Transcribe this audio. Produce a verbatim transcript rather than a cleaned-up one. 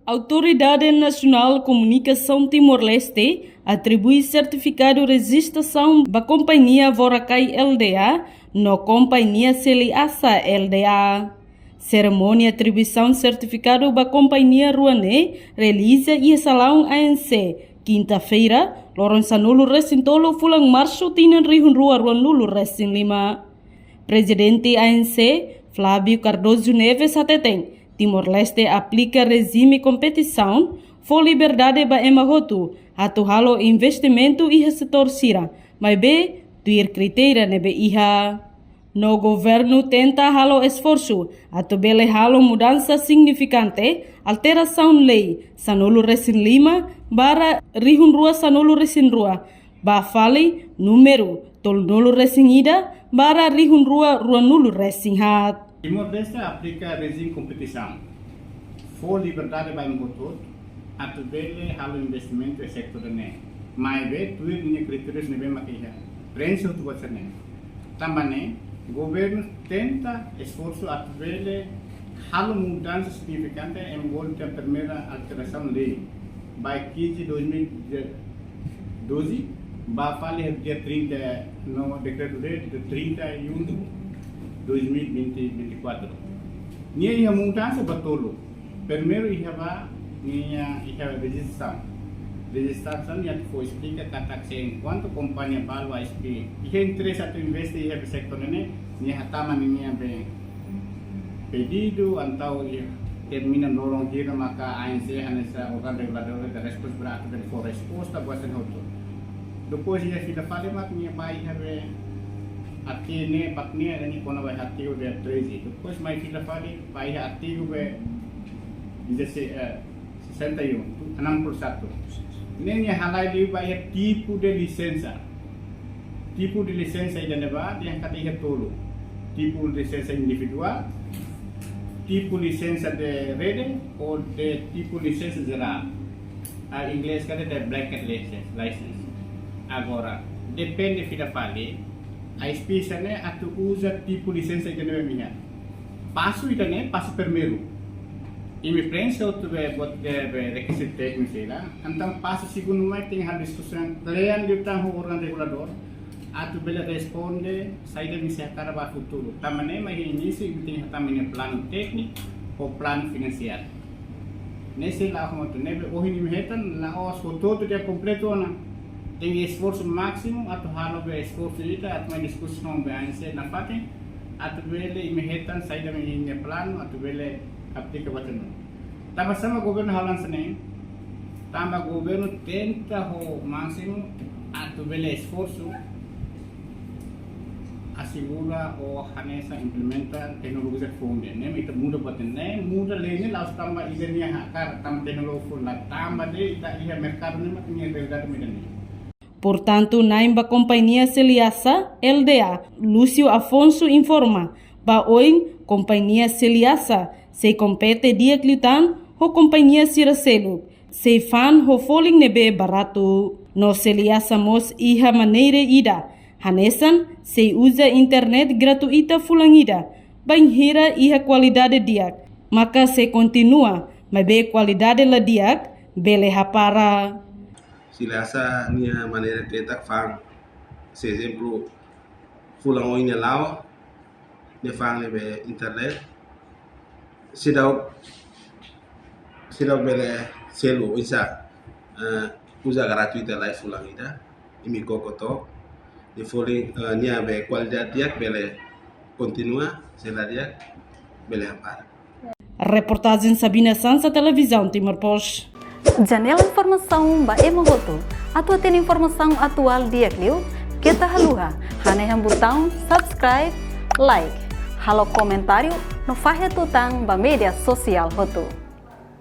Autoridade Nasionál Komunikasaun Timor-Leste atribui sertifikadu rejistrasaun ba kompañia Vorakai L D A no kompañia Seliasa L D A. Serimónia atribuisaun sertifikadu ba kompañia rua ne'e realiza iha salaun A N C, kinta-feira, loron sanulu-resin-tolu fulan Marsu tinan rihun rua ruanulu-resin-lima. Prezidente A N C, Flávio Cardoso Neves hateten, Timor-Leste aplika rejime kompetisaun, fó liberdade ba ema hotu atu halo investimentu iha setór sira, maibé tuir kritéria ne'ebé iha. No governu tenta halo esforsu atu bele halo mudansa signifikante, alterasaun lei sanulu-resin-lima barra rihun rua sanulu-resin-rua, ba fali númeru tolunulu-resin-ida barra rihun rua ruanulu-resin-haat. Timor-Leste aplika rejime kompetisaun, fó liberdade ba ema hotu atu bele halo investimentu iha setór ne'e. Maibé tuir ninia kritériu ne'ebé mak iha, preenxe hotu buat sira-ne'e. Tanba ne'e, governu tenta esforsu atu bele halo mudansa signifikante, ema bolu dehan primeira alterasaun lei, ba quinze dois mil e doze, ba fali dia trinta, no dekretu-lei de trinta e um de dois mil e vinte, vinte e quatro. Nia iha mudansa ba tolu. Primeiru iha ba, nia iha rejistrasaun. Rejistrasaun nia fó esplika katak se enkuantu kompañia balu A S P iha interese atu investe iha setór ne'e, nia hatama ninia be pedidu, entaun iha termina loron hira maka A N C hanesan órgaun reguladór ita responsavel atu bele fó resposta buat sira-ne'e hotu. Depois iha fila fali mak nia ba iha be artigu ne'e, parte ne'e, ne'e kona-ba artigu be treze. Depois mai fila fali ba iha artigu be dezasseis, eh, sessenta e um, enam puluh satu. Ne'e nia halai liu ba iha tipu de lisensa. Tipu de lisensa ida-ne'ebá, dehan katak iha tolu. Tipu lisensa individuál, tipu lisensa de rede, ou de tipu lisensa jerál. Ah, inglés katak de blanket license, license. Agora, depende fila fali, A S P sira-ne'e atu uza tipu lisensa ida-ne'ebé mak iha. Pasu ida-ne'e, pasu primeiru. Imi preenxe hotu be buat be, be rekizitu tékniku sira. Entaun pasu segundu mai tenke halo diskusaun kle'an liután ho órgaun reguladór atu bele responde saida mak sei hakarak ba futuru. Tanba ne'e mai iha inísiu imi tenke hatama ninia planu tékniku ou planu finansiáriu. Ne'e sei la'o hamutuk, ne'ebé ohin imi hetan la'ós hotu-hotu dehan kompletu ona. Tenke esforsu másimu atu halo be esforsu ida atu mai diskusaun be A N C nafatin atu bele imi hetan saida mak ninia planu atu bele aplika ba tenu. Tanba sá mak governu halo hanesan ne'e? Tanba governu tenta ho másimu atu bele esforsu asegura ou hanesan implementa teknolojia foun ne'e. Ne'e mak ita muda buat ne'e, muda lei ne'e la'ós tanba ita-nia hakarak, tanba teknolojia foun la tanba de'it, ita iha merkadu ne'e mak nia realidade mak ida-ne'e. Portantu, na'in ba kompañia Seliasa L D A, Lúcio Afonso informa, ba oin kompañia Seliasa sei kompete di'ak liután ho kompañia sira seluk, sei fa'an ho folin ne'ebé baratu. No Seliasa mós iha maneira ida, hanesan sei uza internet gratuita fulan ida, bainhira iha kualidade di'ak, maka sei kontinua, maibé kualidade la di'ak, bele hapara. Seliasa nia maneira tenta fa'an, se ezemplu, fulan oin nia la'o, nia fa'an ne'ebé internet, seidauk, seidauk bele selu, oinsá, eh, uza gratuita lai fulan ida, imi koko took, nia folin, eh, nia be kualidade di'ak bele kontinua, se la di'ak, bele hapara. Reportajen Sabina Sansa, Televizaun Timor Post. Janela informasaun ba ema hotu. Atu hatene informasaun atuál di'ak liu, keta haluha hanehan butaun subscribe, like, halo komentáriu no fahe tutan ba média sosiál hotu.